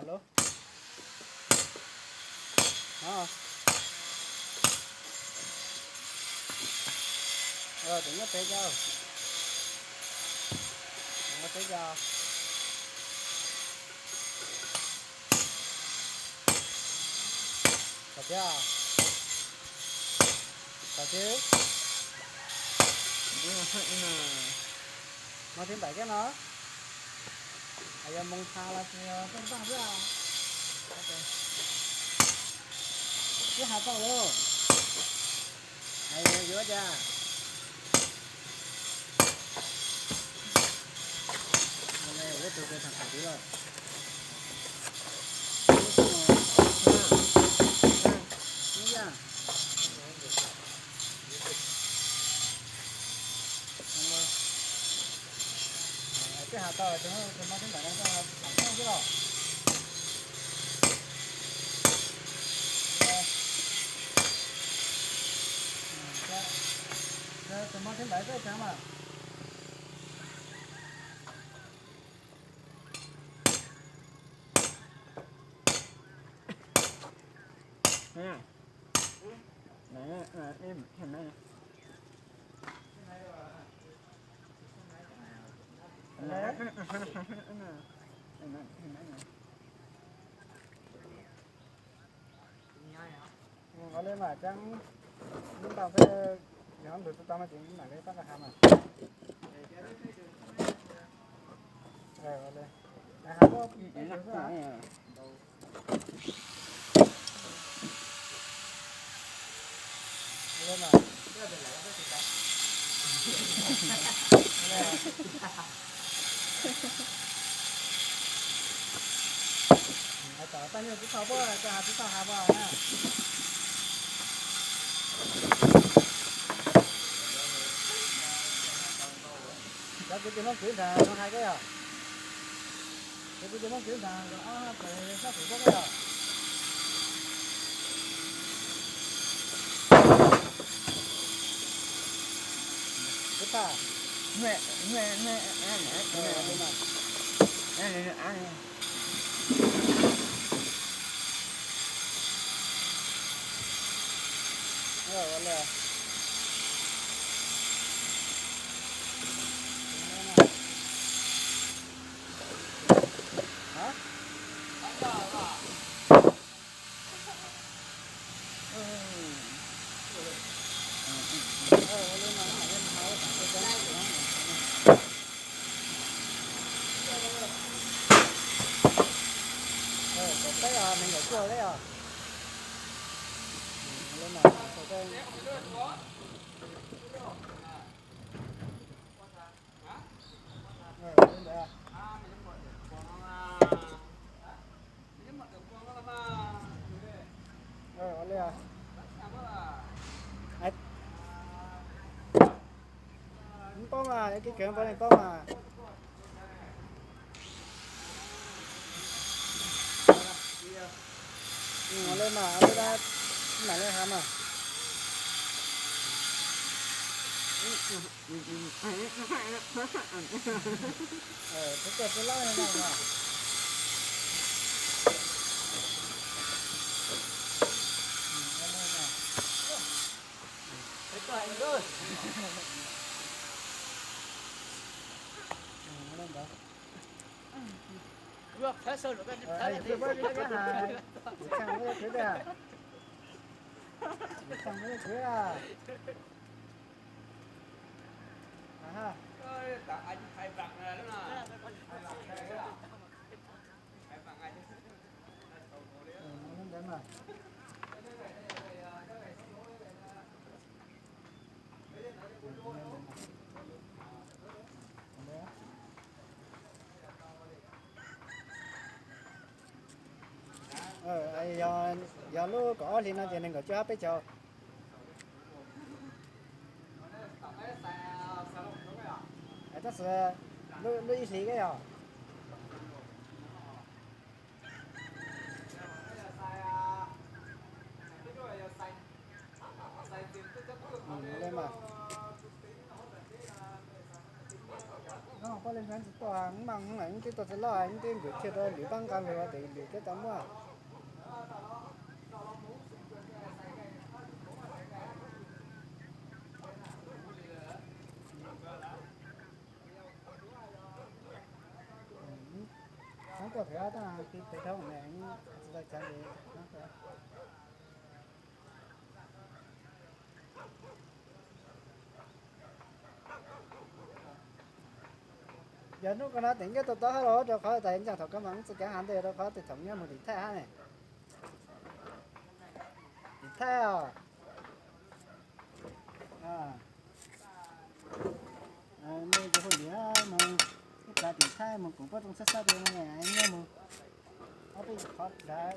Lub no, tus nyob pem ko, tus nyob pem ko. Kom thiab, kom thiab. Mus thib npaim thiab no, yog moo tha los sis tej npaj xwb. Twb has tau lawm, yuav cas. Ua li, ua tus tus tham qhov twg los? Twb has tau tus, tus no twb ntam no, tus no xwb los. Tus no twb ntam xwb mas. Ua li mas, cov nub tau xwb, yog ntug tau mas ces mam li pab nqa hav mas. Ua li, hav muab peb tus xwb. Hais tom tag yog tsis tau pab, tsis tau has pab na. Cov kwv tij Hmoob kwv nrag no hais koj yog, cov kwv tij Hmoob kwv nrag los ob txawm sab kuv pab koj yog. Peb nees nkaum cuaj li os. Poob mas, kev kawg poob mas. Li mas, mam li hav mas. Tus koj tus lab no mas. Yog lub kaum ob hlis no ces nees nkaum cuaj peb caug. Tab sis lub ib hlis koj yog. Li mas, koj li Ntsis tuaj, ib mas ib tib tuaj txiv loj, ib tib nkwm thiaj rau lwm pab nqa lug tes lwm thiaj tau muaj. Hnub tuaj pem ob tag tis tes dhau ne, tsis tau chav tes. Yog hnub ko no tes nyob tau tau hab los rau qhov tas nco thaum koj mas txoj kev hav ntej rau qhov tes thaum nyob mus tim Thaij hab ne. Tim Thaij os. Nej hu li mus ib plav tim Thaij mus koom pab rooj sab sab rau no nyob mus ob peb qhov dav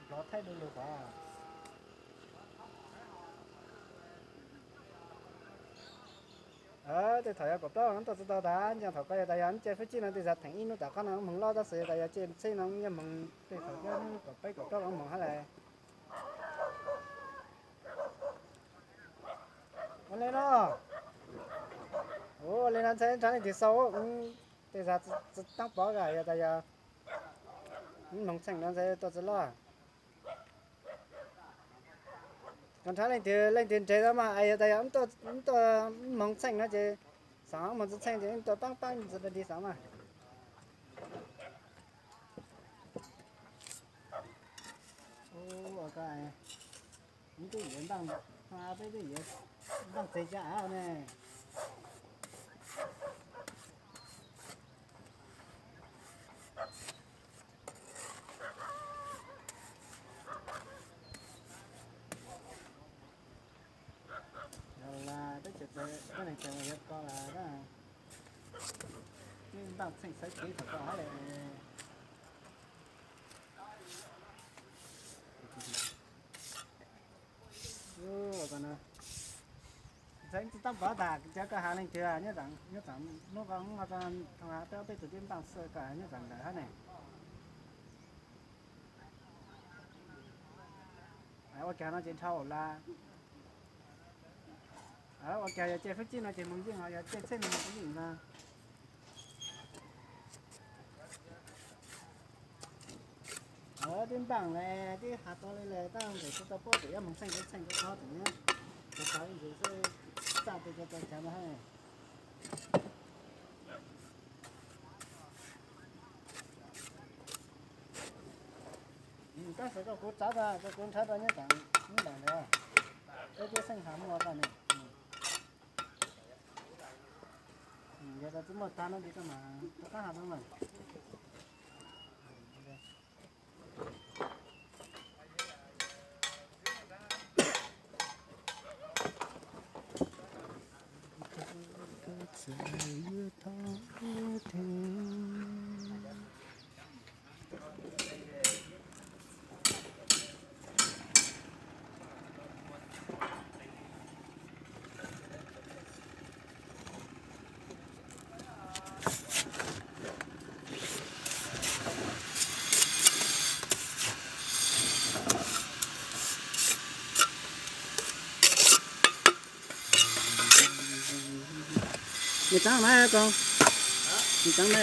nplov Thaij du lug qhov. Tej thaum yog kaum plaub tuaj tsis tau tas nco thaum koj yog tas yog nce fwb cib no tej zag theem ib hnub tom qab no moog loj tab sis yog tas yog nce txheej no nyob moog tej thaum kaum peb kaum plaub moog hab lawm. Ua li no, ua li no ntxhais nrhav leej twg xaus, tej zag tsis taab pov yog tas yog moog txheej no ntxhais tuaj tsis loj. Koj nrhav leej twg leej twg nreg tau mas yog tas yog tuaj moog txheej no ces xav moog txheej ces tuaj paab paab ntxhais di xav mas. Ib tug yuav npaaj, peb tug yuav npaaj txeg cov av ne. Yog las peb tseem, peb neeg tseem yuav ko las, npaaj txheej xaiv kev thaum ko hab le. Ntxhais tsis taab pov tas cov koj has leej twg nyob tseem, nyob tseem hnub ko thoo has peb ob peb tug twb npaaj xwb koj nyob tseem ntawd hab ne. Ua cas no ces dhau las. Ua cas yog nce fwb cib no ces moog yeej, yog nce txheej no moog yeej na. Twb npaaj le, twb has tau le le, tab ntawm tsis tau paub tias yuav moog txheej txheej rau qhov tias nyob tsis tau ib ntsis xwb, txaj twg tau tau chav no hab. Koj xav kom kuv tsav tag, kom kuv nrhav rau nyob tseem ntawm ntawd, peb twb xeej has muaj tag ne. Yog tas tsis muaj tag no ces koj mas rov qab has tau mas. Nws tsav na ko, nws tsav na.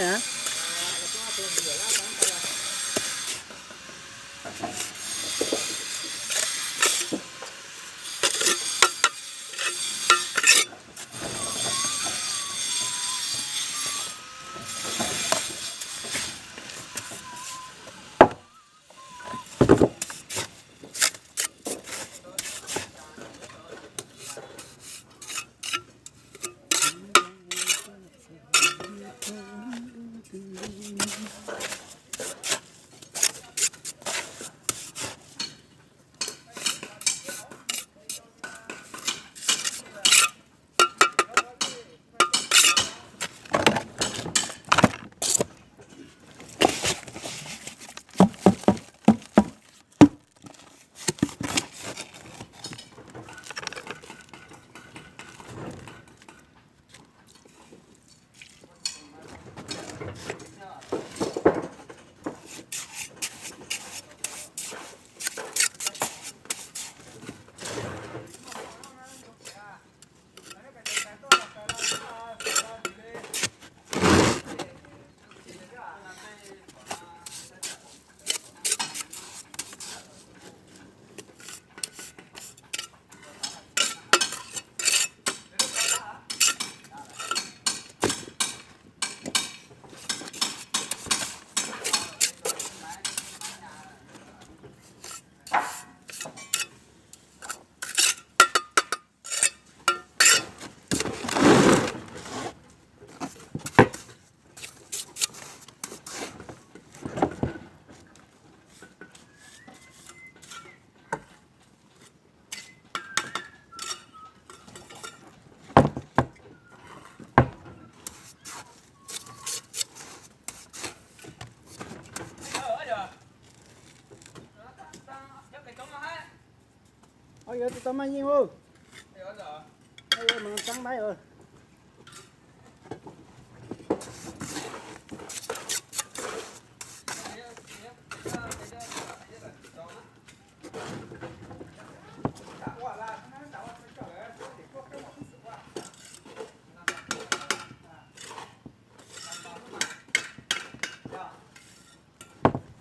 Yuav tsis tau maj yeej ua. Mus txeeb maib ua.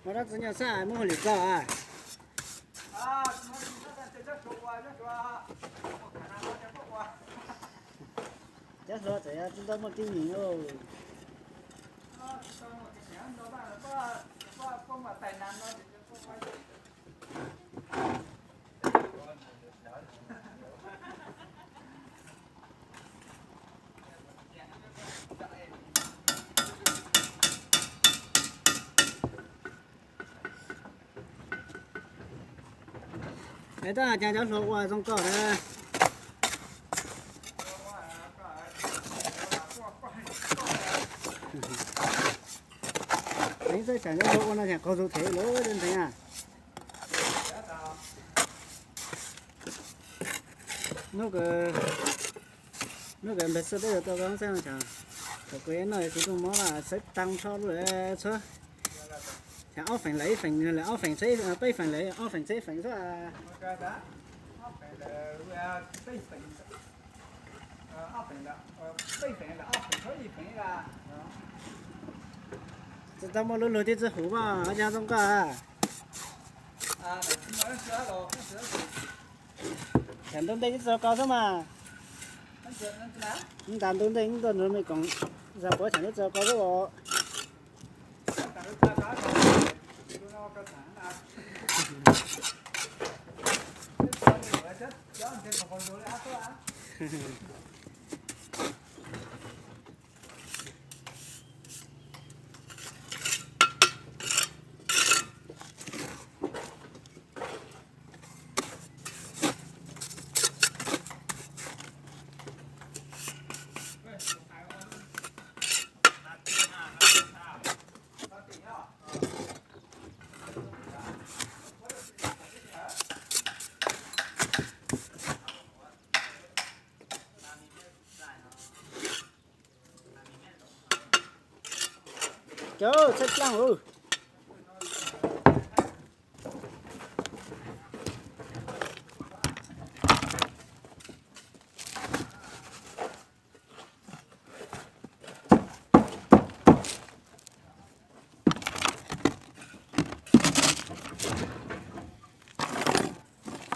Ua dab tsi nyuaj sab muab hauj lwm tso a. Cov hluas tseem tsis tau muaj tib nyiam lauj. Es tab hais cas cov hluas ua zoo koj na. Teev xwb, tsam cov hluas ua no tsam qaug zog them lawm ntev a. Hnub kawg, hnub kawg npeg xwb peb yuav tau koj xwb, thaum kuv noj yuav tsis muaj mob mas sawv tag nrho lawm txhua. Ob feem lawm ib feem lawm ob feem, peb feem lawm ob feem txhiab feem xwb. Tsis tau muaj lub lug tib txwv huv mas, yog zoo koj. Tsam ntu ntej tib txwv koj xwb mas. Ntas ntu ntej ntuj nrog me koom zag puav tsam tib txwv koj xwb os. Cov txhaj plaaj ub.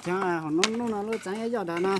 Cov hauv no nub no lub txeev yoj dag no.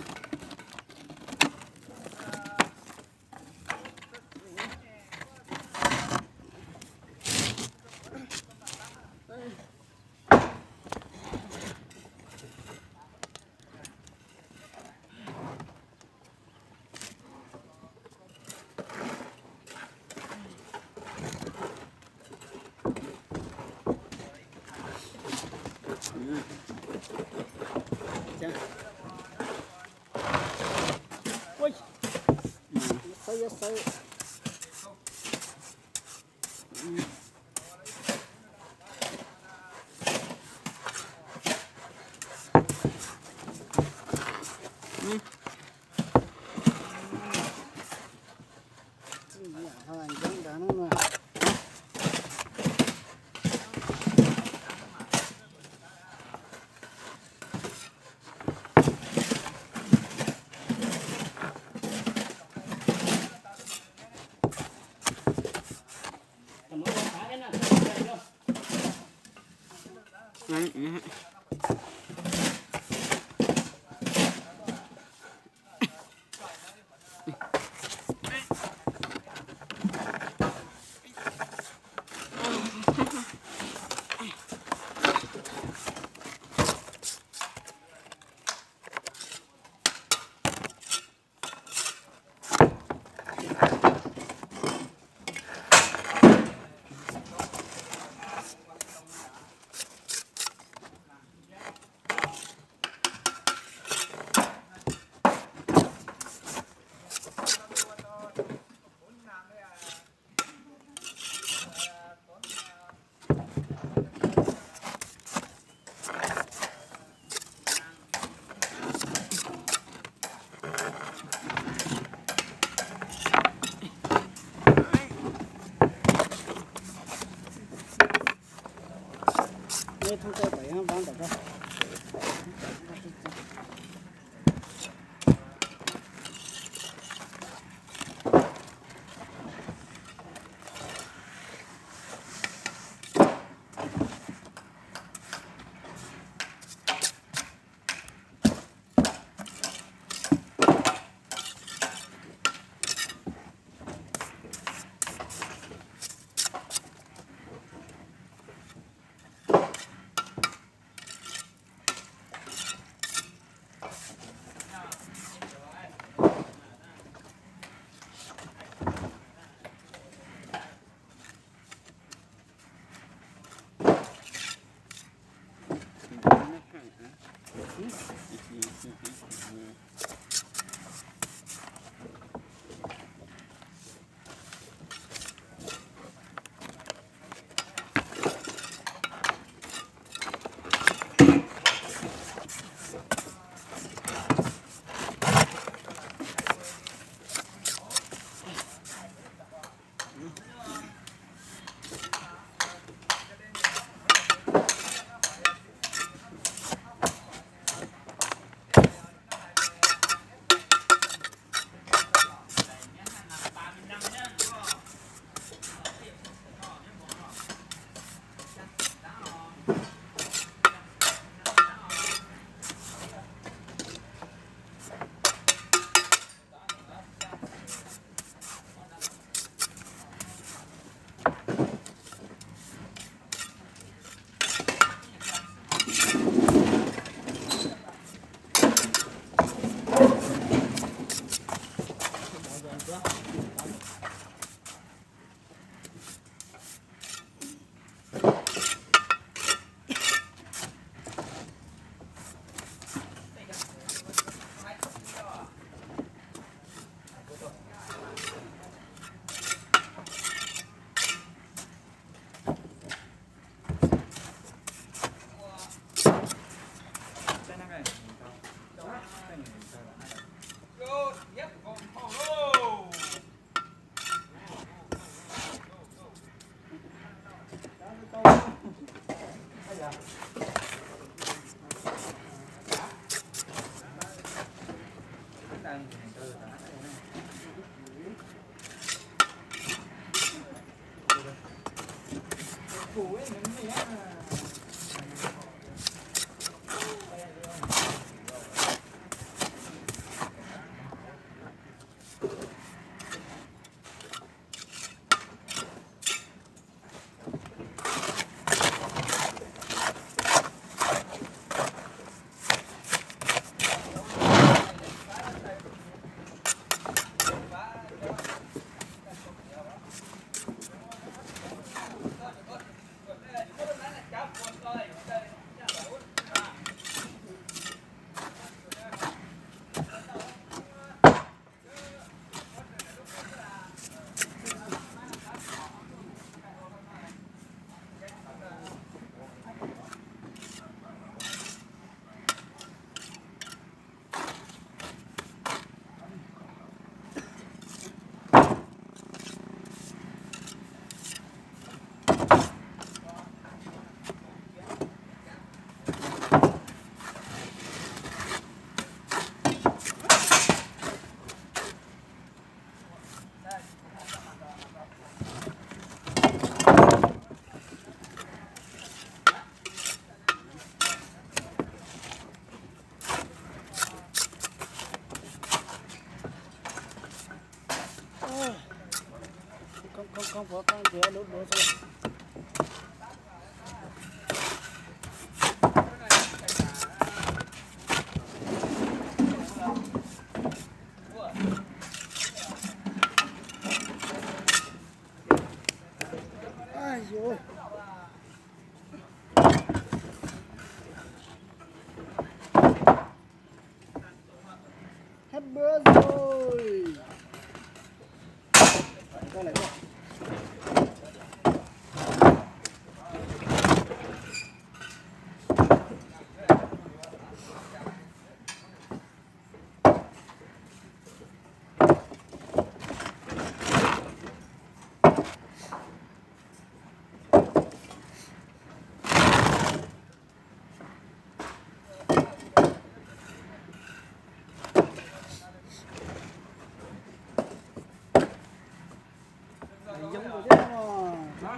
Hết bữa rồi.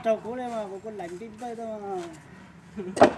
Raug kuv li mas kuv kuv laim nti npawj tuaj.